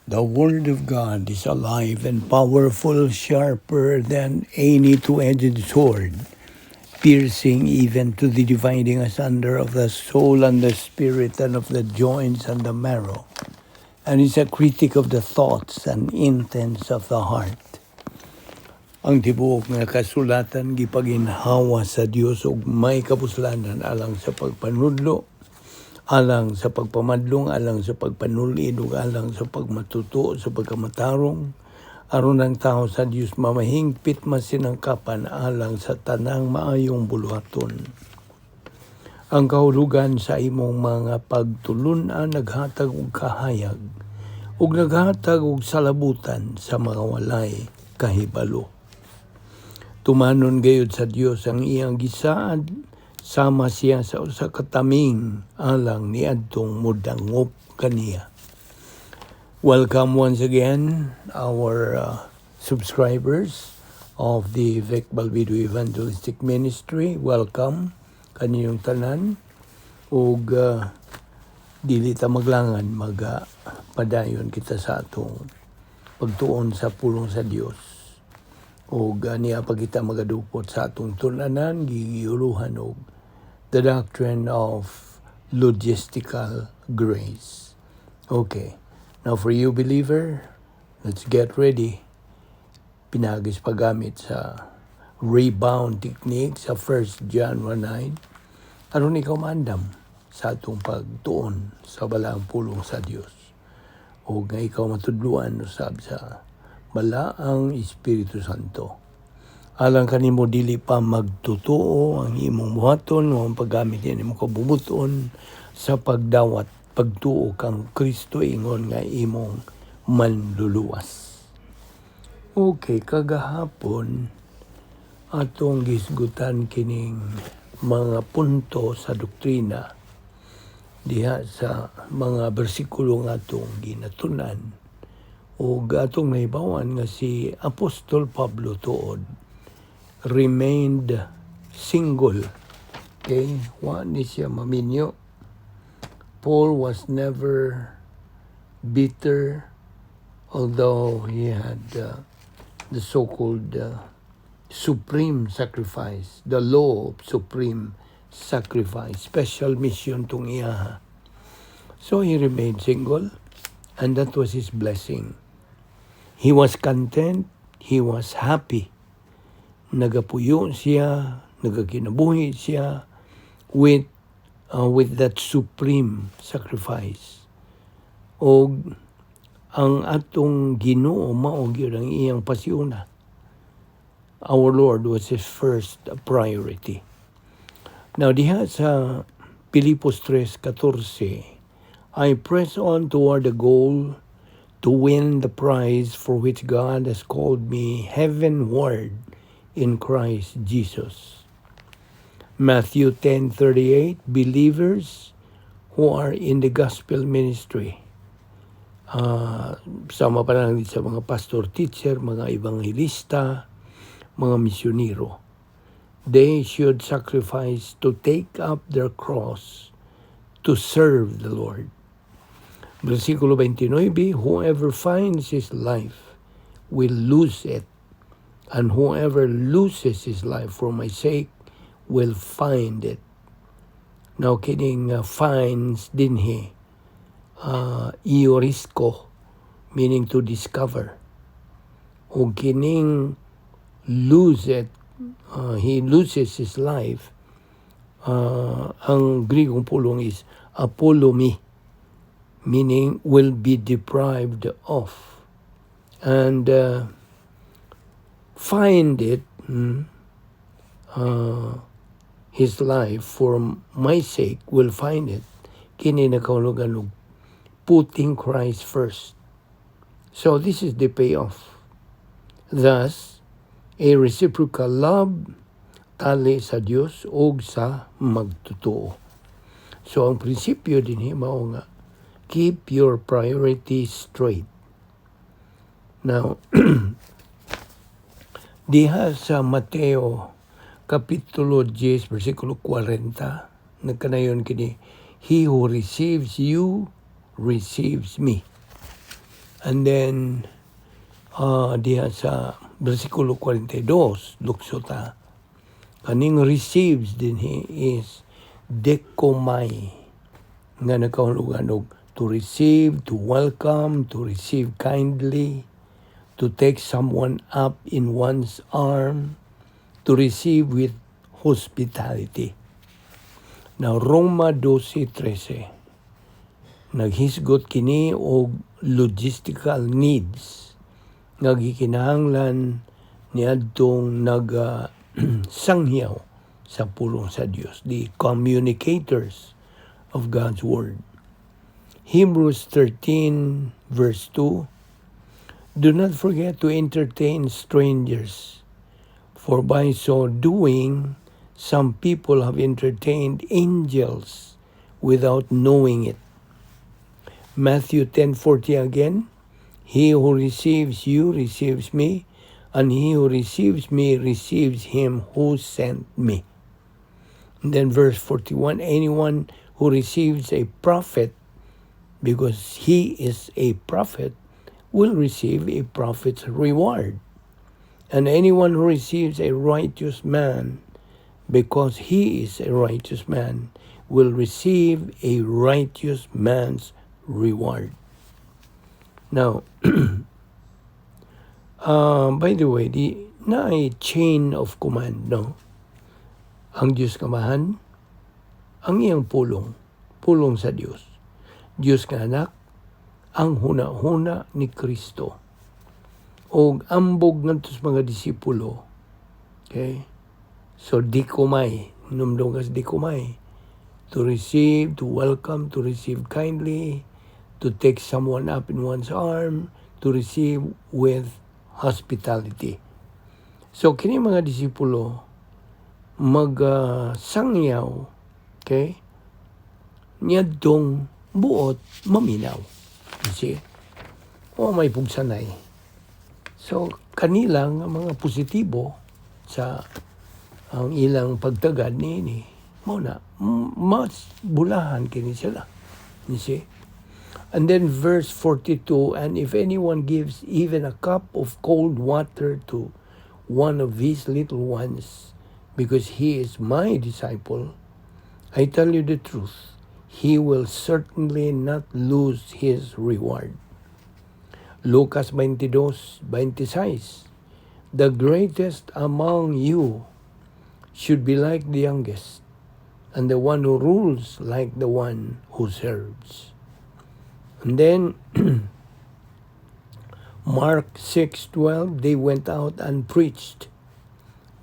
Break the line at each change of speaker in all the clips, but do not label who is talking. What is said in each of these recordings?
The Word of God is alive and powerful, sharper than any two-edged sword, piercing even to the dividing asunder of the soul and the spirit and of the joints and the marrow, and is a critic of the thoughts and intents of the heart. Ang tibuok nga kasulatan gipaginhawa sa Dios ug may kapuslanan alang sa pagpanudlo, alang sa pagpamadlong, alang sa pagpanulid, ug alang sa pagmatuto sa pagkamatarong, aron ang tao sa Dios mamahingpit masinangkapan alang sa tanang maayong buluhaton. Ang kahulugan sa imong mga pagtulun-an naghatag og kahayag ug naghatag og salabutan sa mga walay kahibalo. Tumanon gayud sa Dios ang iyang gisaad, sama siya sa usa ka taming alang niadtong modangop kaniya. Welcome once again, our subscribers of the Vic Balbido Evangelistic Ministry. Welcome kaninyong tanan ug dili ta maglangan, maga padayon kita sa atong pagtuon sa pulong sa Dios. Ug niya pa kita magadupot sa atong tun-anan gigiyuluhan og the doctrine of logistical grace. Okay. Now for you, believer, let's get ready. Pinaagi sa paggamit sa rebound technique sa 1 John 1:9 aron ikaw maandam sa atong pagtuon sa balaang pulong sa Dios o nga ikaw matudluan usab sa balaang Espiritu Santo. Alang kanimo dili pa magtotoo ang imong buhaton o ang paggamit niya imong kabubut-on sa pagdawat pagtuo kang Kristo ingon nga imong manluluwas. Okay, kagahapon atong gisgutan kining mga punto sa doktrina diha sa mga bersikulo nga atong ginatunan ug atong nahibawan nga si Apostol Pablo tuod remained single. Okay, wa ni siya maminyo. Paul was never bitter, although he had the so-called supreme sacrifice, the law of supreme sacrifice, special mission tong iya. So he remained single, and that was his blessing. He was content, he was happy. Nagapuyo siya, nagakinabuhi siya with that supreme sacrifice. Og ang atong Ginoo mao gyud ang iyang pasiuna. Our Lord was his first priority. Now diha sa Pilipos 3:14, "I press on toward the goal to win the prize for which God has called me heavenward in Christ Jesus." Matthew 10:38, believers who are in the gospel ministry, sama pa lang sa mga pastor teacher, mga ebanghilista, mga misyonero. They should sacrifice to take up their cross to serve the Lord. Versikulo 29, "Whoever finds his life will lose it, and whoever loses his life for my sake will find it." Now, kining finds dinhi, eurisko, meaning to discover. O kining lose it, he loses his life, ang Grigong pulong is apolumi, meaning will be deprived of. And find it, his life for my sake will find it, kini nakahulugan og putting Christ first. So this is the payoff. Thus, a reciprocal love tali sa Dios ug sa magtotoo. So ang prinsipyo dinhi mao nga keep your priorities straight. Now, diha sa Mateo Kapitulo 10, versikulo 40, nagkanayon kini, "He who receives you receives me." And then, diha sa versikulo 42, lukso ta, kaning "receives" dinhi is "dechomai" nga nakahulugan og to receive, to welcome, to receive kindly, to take someone up in one's arm, to receive with hospitality. Now, Roma 12:13, naghisgot kini og logistical needs nga gikinahanglan niadtong naga sangyaw sa pulong sa Dios, the communicators of God's word. Hebrews 13 verse 2: "Do not forget to entertain strangers, for by so doing some people have entertained angels without knowing it." Matthew 10:40 again, "He who receives you receives me, and he who receives me receives him who sent me." And then verse 41, "Anyone who receives a prophet because he is a prophet will receive a prophet's reward. And anyone who receives a righteous man because he is a righteous man will receive a righteous man's reward." Now, by the way, di naay chain of command, no? Ang Diyos Amahan, ang iyang pulong, pulong sa Diyos. Diyos nga Anak, ang huna-huna ni Kristo. Og ambog ngadto sa mga disipulo. Okay? So, dechomai. Numdum ka sa dechomai. To receive, to welcome, to receive kindly, to take someone up in one's arm, to receive with hospitality. So, kini mga disipulo, mag-sangyaw, okay? Niadtong buot maminaw. You see? O may pugsanay. So, kanilang mga positibo sa ang ilang pagtagad niini, mao na, mas bulahan kini sila. You see? And then verse 42, "And if anyone gives even a cup of cold water to one of these little ones, because he is my disciple, I tell you the truth, he will certainly not lose his reward." Lucas 22:26, "The greatest among you should be like the youngest, and the one who rules like the one who serves." And then Mark 6:12, "They went out and preached."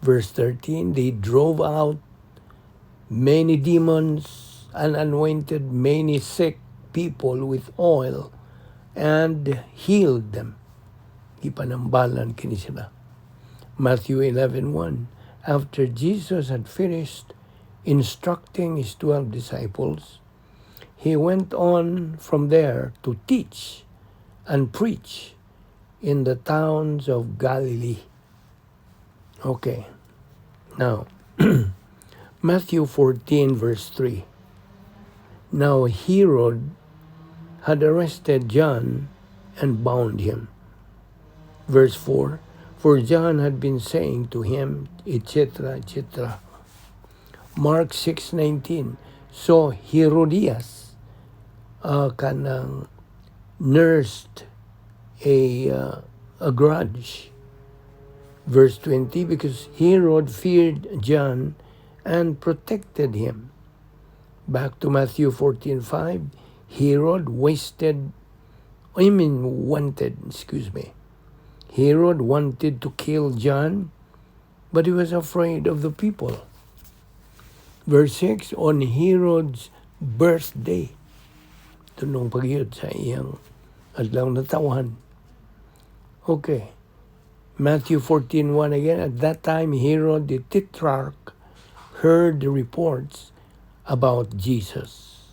Verse 13, "They drove out many demons and anointed many sick people with oil and healed them." Gipanambalan kini sila. Matthew 11:1, "After Jesus had finished instructing his 12 disciples, he went on from there to teach and preach in the towns of Galilee." Okay. Now, Matthew 14, verse 3. Now Herod had arrested John and bound him. Verse 4: For John had been saying to him, etc., etc. Mark 6:19. So Herodias kanang nursed a grudge. Verse 20, because Herod feared John and protected him. Back to Matthew 14:5, Herod wasted, I mean wanted, excuse me. Herod wanted to kill John, but he was afraid of the people. Verse 6, on Herod's birthday, tunong paghiyot sa iyang adlaw natawhan. Okay. Matthew 14:1 again, at that time Herod the Tetrarch heard the reports about Jesus.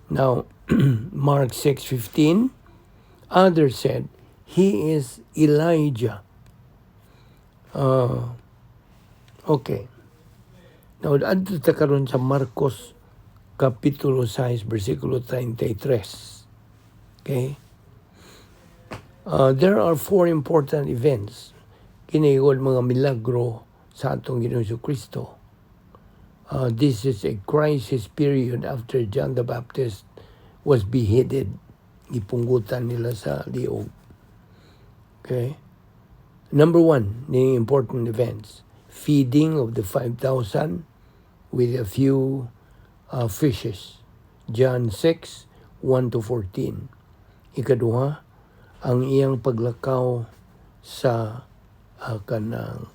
Now, Mark 6:15, others said, "He is Elijah." Okay. Now, adto ta karon sa Marcos Kapitulo 6, versikulo 33. Okay? There are four important events kini mga milagro sa atong Ginoong Kristo. This is a crisis period after John the Baptist was beheaded. Gipunggutan nila sa liog. Okay? Number one, the important events. Feeding of the 5,000 with a few fishes. John 6, 1 to 14. Ikaduha, ang iyang paglakaw sa kanang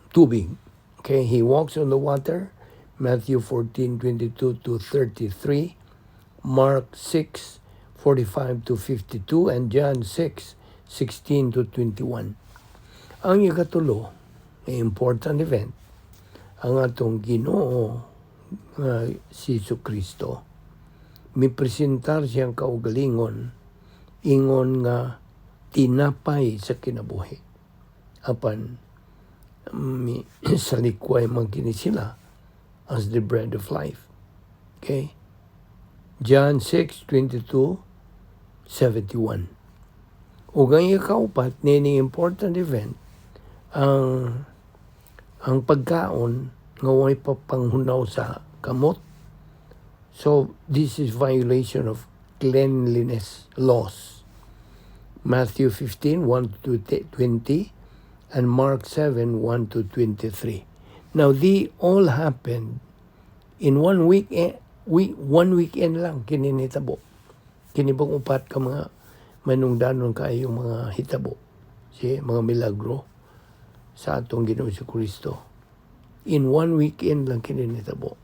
tubig. Okay, he walks on the water. Matthew 14, 22 to 33. Mark 6, 45 to 52. And John 6, 16 to 21. Ang ikatulo, a important event, ang atong Ginoo nga si Jesu Kristo mipresentar siyang kaugalingon ingon nga tinapay sa kinabuhi, apan mi salikway man kini sila as the bread of life. Okay, John 6:22 71. Ug ang ikaupat nining important event, ang pagkaon nga way papanghunaw sa kamot. So this is violation of cleanliness laws. Matthew 15, 1 to 20 and Mark 7, 1 to 23. Now, they all happened in one week, eh, week one weekend lang kini nitabo. Kini bang upat ka mga manungdanon kaayo mga hitabo. Si mga milagro sa atong Ginoong Kristo. In one weekend lang kini nitabo.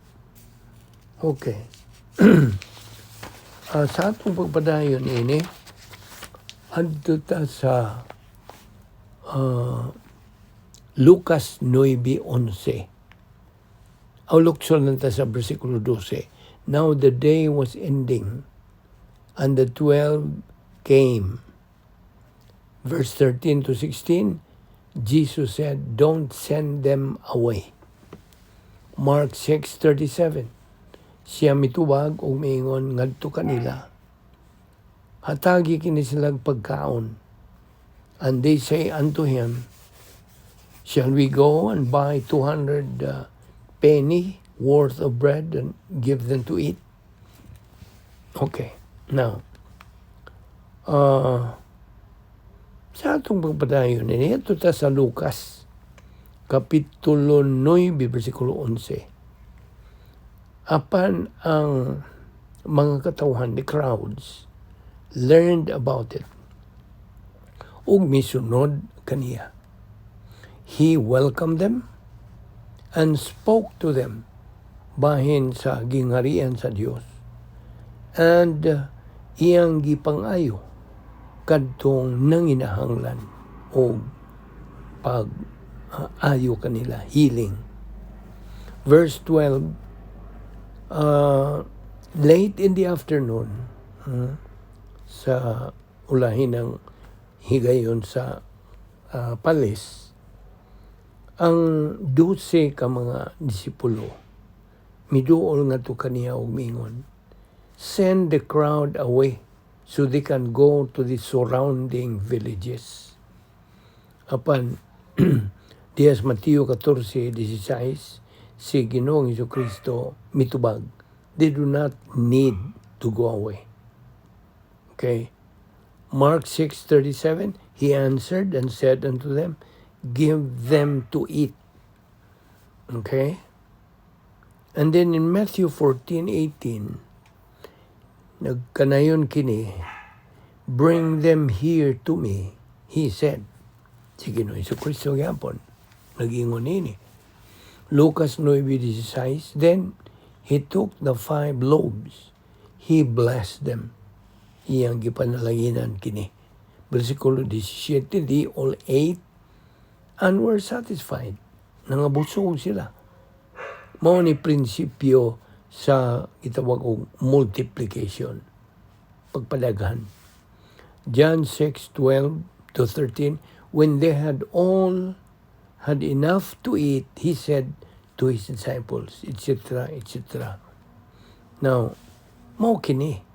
Okay. Sa atong pagpadayon ini, adto ta sa Lucas 9:11. Aw, lukson lang ta sa versikulo 12. Now the day was ending, and the 12 came. Verse 13 to 16, Jesus said, "Don't send them away." Mark 6:37. Siya mitubag ug miingon ngadto kanila, "Hatagi kini silang pagkaon." And they say unto him, "Shall we go and buy 200 penny worth of bread and give them to eat?" Okay. Now, sa atong pagpadayon ini, ito ta sa Lucas, Kapitulo 9, versikulo 11. Apan ang mga katawhan, the crowds, learned about it ug misunod kaniya. He welcomed them and spoke to them bahin sa gingharian sa Dios. And iyang gipangayo kadtong nanginahanglan og pag ayo kanila, healing. Verse 12, late in the afternoon, sa ulahin ng higayon sa palis, ang 12 ka mga disipulo miduol ngadto kaniya og mingon, "Send the crowd away so they can go to the surrounding villages." Apan diha sa Mateo 14:16, si Ginoong Kristo mitubag, "They do not need to go away." Okay? Mark 6:37, he answered and said unto them, "Give them to eat." Okay? And then in Matthew 14:18, nagkanayon kini, "Bring them here to me," he said. Si Ginoong Kristo gyapon, nag-ingon nini. Lucas 9:16, then he took the five loaves, he blessed them. Iyang gipanalanginan kini. Versikulo 17, they all ate and were satisfied. Nangabusog sila. Mao ni prinsipyo sa gitawag og multiplication. Pagpadaghan. John 6:12 to 13, when they had all had enough to eat, he said to his disciples, etc., etc. Now, mao kini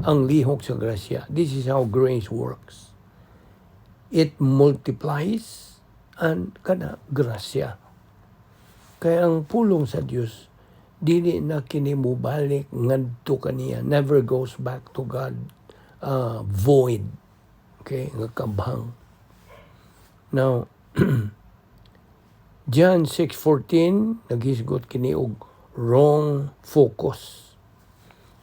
Ang lihok sa grasya. This is how grace works. It multiplies and kana grasya. Kaya ang pulong sa Dios, dili na kini mobalik ngadto kaniya, never goes back to God void. Okay, nga kabhang. Now, John 6:14 naghisgot kini og wrong focus.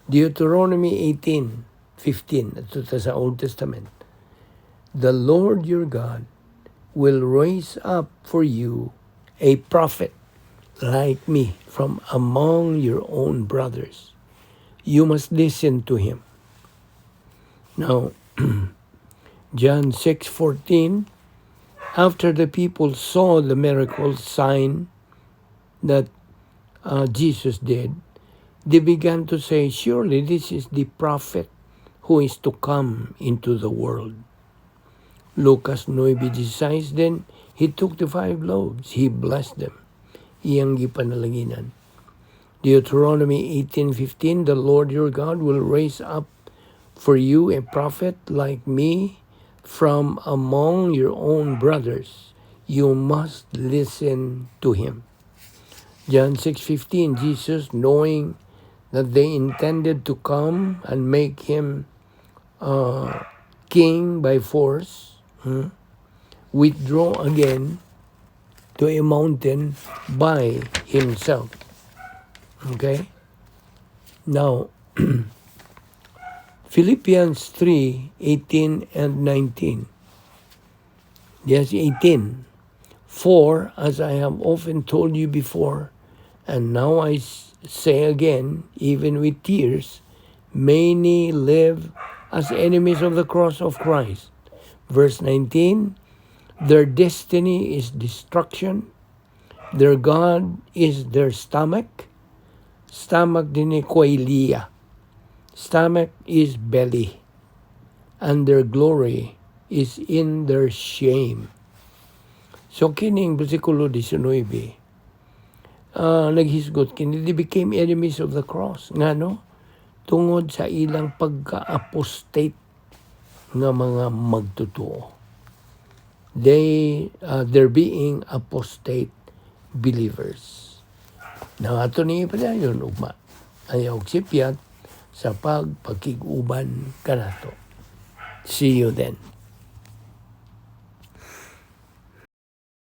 Deuteronomy 18:15, ato ta sa Old Testament. "The Lord your God will raise up for you a prophet like me from among your own brothers. You must listen to him." Now, John 6:14, after the people saw the miracle sign that Jesus did, they began to say, "Surely this is the prophet who is to come into the world." Lucas 9:16, then he took the five loaves, he blessed them. Iyang gipanalanginan. Deuteronomy 18:15, "The Lord your God will raise up for you a prophet like me from among your own brothers. You must listen to him." John 6:15, Jesus, knowing that they intended to come and make him king by force, withdraw again to a mountain by himself. Okay? Now, Philippians 3:18 and 19. Yes, 18. "For, as I have often told you before, and now I say again, even with tears, many live as enemies of the cross of Christ." Verse 19. "Their destiny is destruction, their God is their stomach." Stomach din ni koilia. Stomach is belly. "And their glory is in their shame." So kining bersikulo 19, naghisgot kini, they became enemies of the cross. Ngano? Tungod sa ilang pagka-apostate nga mga magtotoo. They're being apostate believers. Now, ato ni padayon ugma. Ayaw sipyat sa pagpakig-uban kanato. See you then.